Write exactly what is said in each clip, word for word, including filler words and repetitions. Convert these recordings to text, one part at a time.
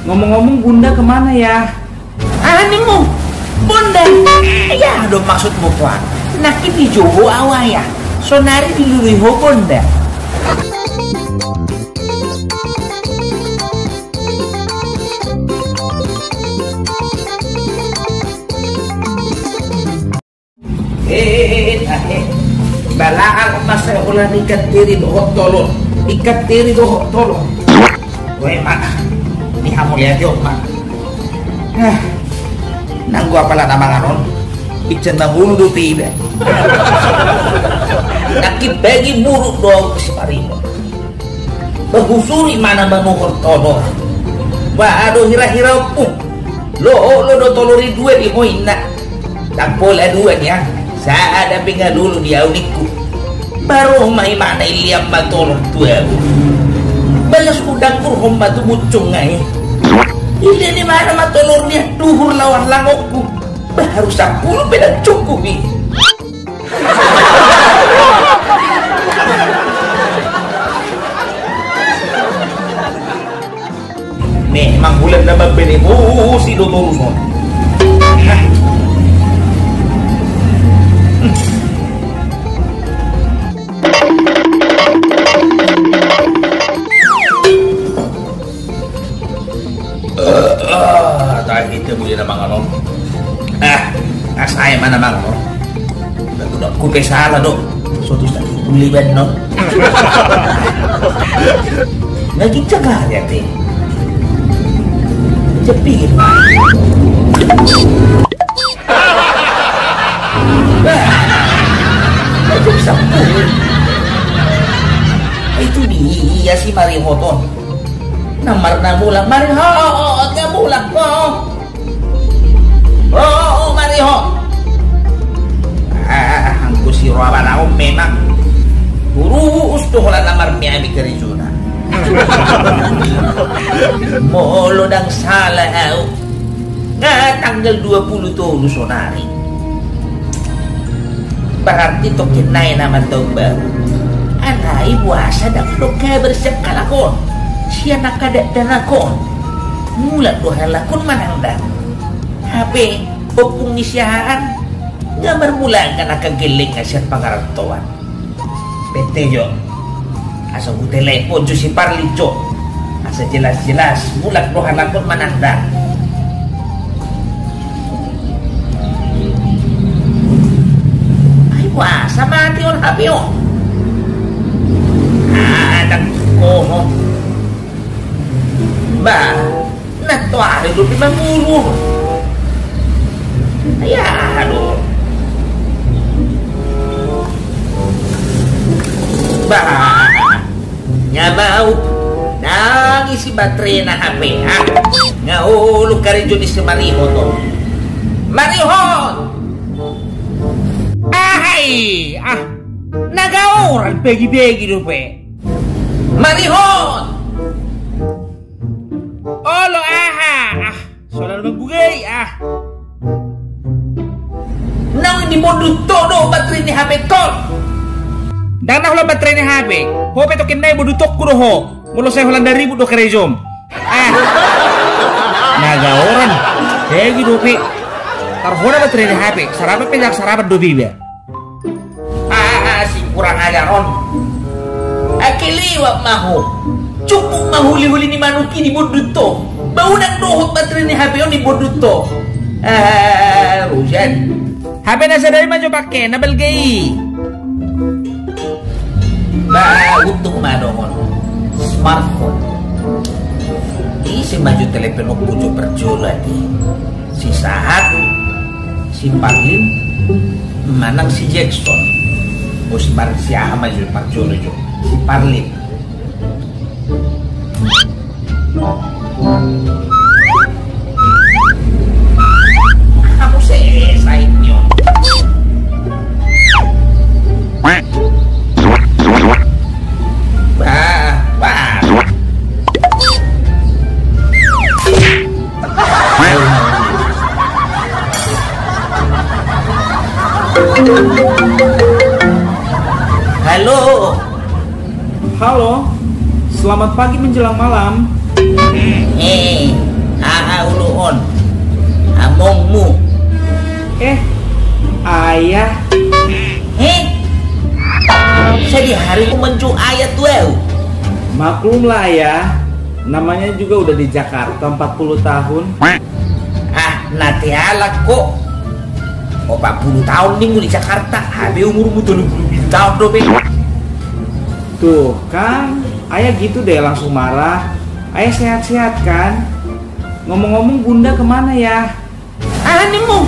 Ngomong-ngomong, Bunda kemana ya? Aha ninmu? Bonda? Ia do maksudmu, Tuan. Nangkin dijou ho au, Ayah. Sonari dilului ho Bonda. Eh, eh, eh, eh, tahe. Balaang ma sai holan ikan teri dohot tolor. Ikan teri dohot tolor. Weh, ma. Ni hamu lihat yo, ma. Ah. Nanggo apala na mangan on. Ican mangulu dope iba. Nangkin bagi muruk do au si Marihot. Bahusuri ma na manuhor tolor. Ba do hira-hira ompung. Lo, lo do tolor i dua di ho inna. Ndang pola dua nian. Sada pe nga lolo di au ningku. Ba ro ma imana, ilian ma tolor tu au. Balas hudangkurhon ma tu bucung ai. Ilian imana ma tolor nian duhur laho arlangonku. Ba haru sampulu pe ndang cukup i. Memang bulan na mambere bosi do tolus on. Ah, tahe, ite muli na mangan on. Ah, ah, sae ma na mangan on. Udah, udah, ku pe sala do. Sotus tadi beli ben, no. Nggak gitu kali ya, Teh. Cepin. Bah, itu sapu. Itu dia si Marihot on. Na mar na mulak, Marihot, nga mulak ho. Oh, Marihot. Ah, anggo si roha balaon memang. Urus tu holan na marmiami kerejona. Molo ndang sala au. Nga tanggal dua puluh tolu sonari. Berarti tokin nai na mantau baru. Alai boasa ndang adong kabar sian halak on, sian angka dakdanak on. Mulak do halak on manang ndang? Hape ompung ni siahaan nga marmulangkan angka gellengna sian pangarantoan. Pete jo. Asa hutelepon jo si Parlin jo. Asa jelas-jelas mulak do halak on manang ndang. Ai boasa mate on hape on? Ah, ndang tukohon. Bah, na toari dope mangulu. Ai aha do? Bah, nga mau. Ndang isi baterena hape, ah. Nga olo karejo ni si Marihot on. Marihot! Aha i, ah. Na gaoran begi-begi dope. Marihot! Olo aha, ah. Soal manggugai, ah. Naung di bondut ho do baterai ni hape on. Ndang na holan baterai ni hape. Ho pe tokin nai bondut ho ku do ho. Molo sai holan nda ribut do karejom. Ah. Na gaoran. Begi dope. Tar ho na baterai ni hape. Sarapan pe ndang sarapan dope iba. Ah, si kurang ajar on. Ake lewat ma ho. Cukup ma huli-huli ni manuk i di bondut ho. Ba unang dohot baterai ni hape on di bondut ho. Ah, rusak. Hape na sada i ma jo pake, na balga i. Ba, untung ma adong on. Smartphone. Ise ma jo telepon on jo parjolo ate. Si Sahat, si Parlin, manang si Jackson. O, si Parlin, si aha ma jo parjolo jo. Si Parlin. Aha muse sainyo. Bah, bah. Halo. Halo. Selamat pagi menjelang malam. Eh, Manjou ayah tu au. Maklumlah, Ayah. Namanya juga udah di Jakarta empat puluh tahun. Ah, na tealang ho. Opat puluh taon ninmu di Jakarta, hape umurmu tolu puluh pitu taon dope. Tuh kan, Ayah gitu deh langsung marah. Ayah sehat-sehat kan? Ngomong-ngomong, Bunda kemana ya? Aha ninmu?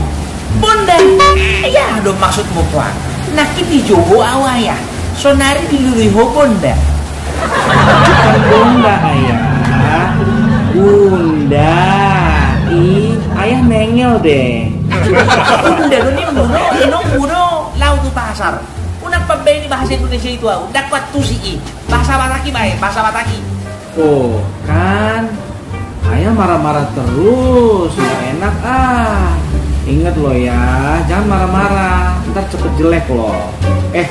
Bonda? Aha do maksudmu, Tuan? Nangkin di Jowo au, Ayah. Sonari dilului ho Bonda. Bukan Bonda, Ayah. Bunda. Ih, Ayah nengel deh. Bunda do ninmu do, inongmu do, laho tu pasar. Unang pambaen i bahasa Indonesia i tu au. Ndang huantusi i. Bahasa Batak i baen, bahasa Batak i. Tuh kan, Ayah marah-marah terus, nggak enak ah. Ingat lo ya, jangan marah-marah, ntar cepet jelek lo. Eh,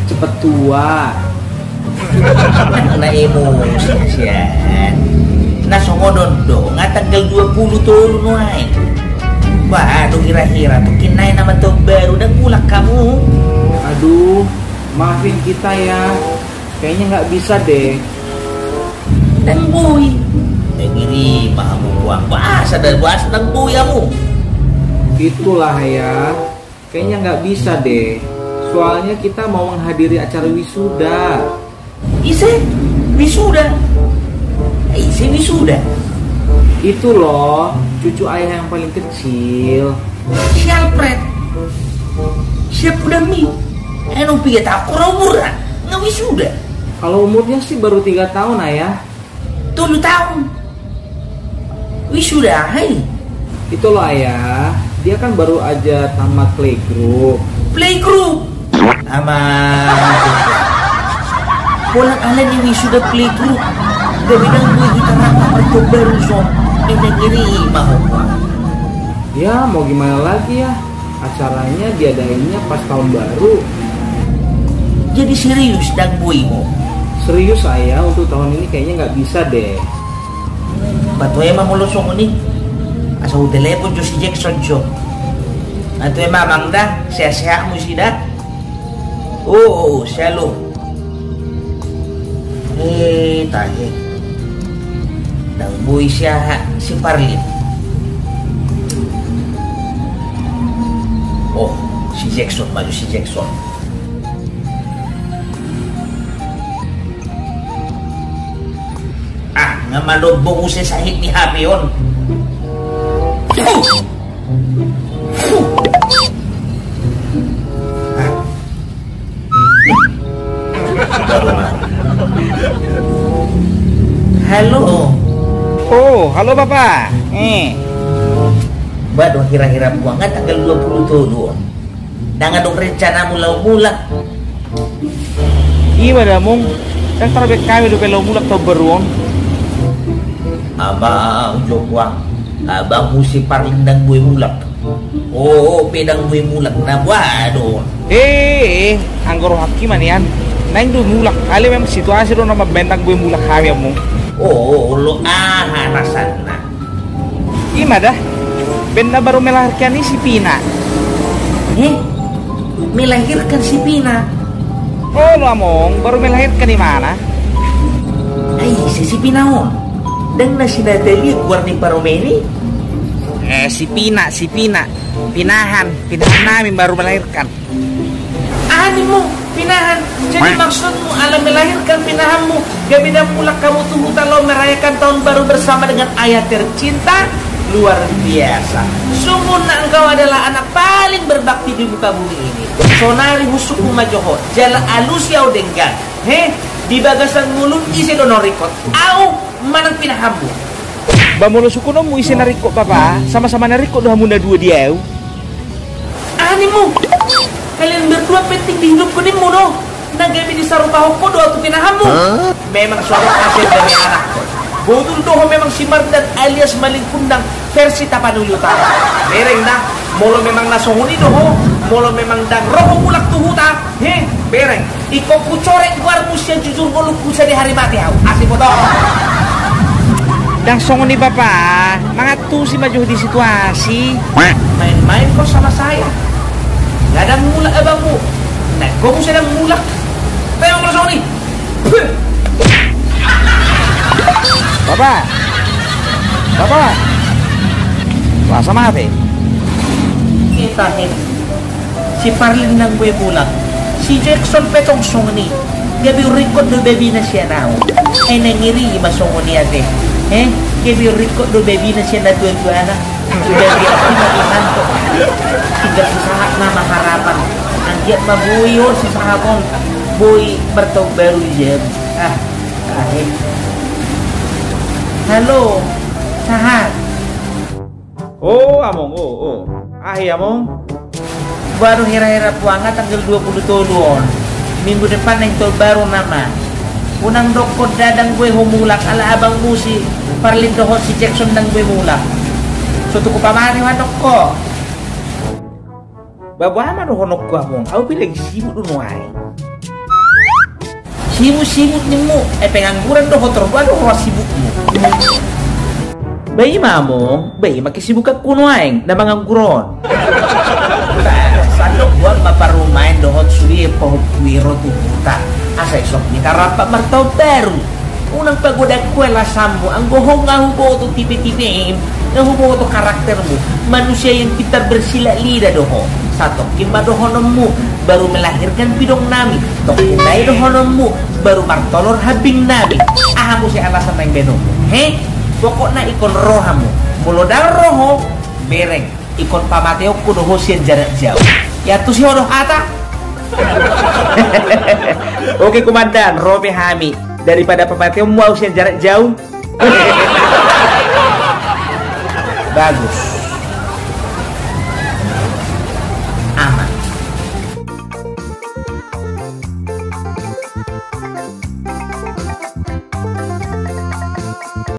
cepet tua. Na emosi sian. Na songon on do nga tanggal dua puluh tolu nuaeng. Bah, adong hira-hira tu kinai nama tahun baru, ndang mulak hamu. Aduh, maafin kita ya. Kayaknya nggak bisa deh. Ndang boi. Ndang i ma hamu, Tuan, bahasa da bahasa ndang boi hamu. Itulah ya. Kayaknya nggak bisa deh. Soalnya kita mau menghadiri acara wisuda. Ise? Wisuda? Ise wisuda? Itu loh, cucu Ayah yang paling kecil. Si Alfred. Si Alfred mi. Eno piga taon, kura umurna? Nga wisuda. Kalau umurnya sih baru tiga tahun, Ayah. Tolu taon. Wisuda, hai. Itu loh, Ayah, dia kan baru aja tamat playgroup. Playgroup? Ama. Bolang ala ni wisuda playgroup. Gabe ndang boi hita rap partombaru so. Enak ini mah. Ya, mau gimana lagi ya? Acaranya diadainnya pas tahun baru. Jadi serius ndang boi ho? Serius, Ayah, untuk tahun ini kayaknya nggak bisa deh. Bah, tu emang molo songon i. Asa hutelepon jo si Jackson jo. Bah, tu emang, Amang, da, sehat-sehat muse da. Oh, oh, oh, selalu. Eh, tahe. Ndang boi si aha, si Parlin. Oh, si Jackson, maju si Jackson. Ah, nga malombong use sahit ni H P on. Fuh! Fuh! Ah. Halo. Oh, halo Bapa. Eh. Bah, adong hira-hira buang nga tanggal dua puluh tolu on. Ndang adong rencanamu laho mulak? Ima da, Among. Ndang tarbaen hami dope laho mulak tahun baru on. Amang jo buang. Abangmu si Parlin ndang boi mulak. Oh, pe ndang boi mulak, na boha do? Eh, eh, anggo rohangki ma nian, naeng do mulak. Alai memang situasi do na mambaen ndang boi mulak hami, Among. Oh, olo, aha rasanna? Ima da, baen na baru melahirkan i si Pina. Eh? Melahirkan si Pina? Olo, Among, baru melahirkan imana. Ai ise si Pina on? Ndang na si Natalia goar ni parumaen i? Eh, si Pina, si Pina. Pinahan, pinahan nami baru melahirkan. Aha ninmu, pinahan? Jadi maksudmu ala melahirkan pinahanmu, gabe ndang mulak hamu tu huta laho merayakan tahun baru bersama dengan ayah tercinta? Luar biasa. Sungguhnya engkau adalah anak paling berbakti di muka bumi ini. Sonari husungkun ma jo ho, jala alusi au denggan. He, di bagasan ngolum ise do na ringkot? Au manang pinahanmu? Bah, molo sungkunonmu ise na ringkot, Bapa, sama-sama na ringkot do hamu na dua di au. Aha ninmu? Kalian berdua penting di hidupku, ninmu do na gabe disarupahon ho do au tu pinahanmu. Memang so adong asa gabe anak. Botul do ho memang si Mardan alias Maling Kundang versi Tapanuli Utara. Bereng da, molo memang na songon i do ho, molo memang ndang ro ho mulak tu huta, he, bereng. Ingkon hucoret goarmu sian jujur ngolungku sadihari mate au. Asi foto. Ndang songon i, Bapa. Mangantusi ma jo di situasi. Main-main kau sama saya. Nga ndang mulak abangmu. Ndang kau muse ndang mulak. Memang molo songon i. Bapa. Bapa. Masa mate? Ita he. Si Parlin nang bue mulak. Si Jackson pe tong songon i. Gabe urikot do babina sian au. He, na ngeri ma songon i ate. He? Gabe urikot do babina sian na tua-tua anak. Udah dia punya di kantor. Tinggal usaha nama harapan. Anggiat ma boi on si sahat on. Boi bertahun baru jam. Ah, ahe. Halo, sahat. O among, o, o. Ahe among. Baru hira-hira puanga tanggal dua puluh tolu on. Minggu depan naeng tahun baru nama. Unang dokkon dadang bue ho mulak ala abangmu si Parlin dohot si Jackson nang bue mulak. So tuku pamate ho adong ho. Ba boha ma dohononku among, au pe lagi sibuk do nuaeng. Sibuk-sibuk nimmu, eh, pengangguran do ho, torus boha do roha sibukmu? Ba i ma among, ba i ma kesibukanku nuaeng, na manganggur on. Sandok buat ma parumaen dohot sude pahompu i ro tu huta. Asa isop ni tarapa martahun baru. Unang pagodangku elasanmu, anggo ho nga huboto tipe-tipem, nga huboto karaktermu, manusia yang pintar bersilat lidah do ho. Satongkin ma dohononmu, baru melahirkan pidong nami, tongkin nai dohononmu, baru martolor hambing nami. Aha muse alasan naeng baenonmu? He? Pokokna ingkon ro hamu. Molo ndang ro ho, bereng. Ingkon pamateonku do ho sian jarak jauh. Ia tusi ho do hata. Oke komandan, ro pe hami. Daripada pamateonmu au sian jarak jauh. Bagus.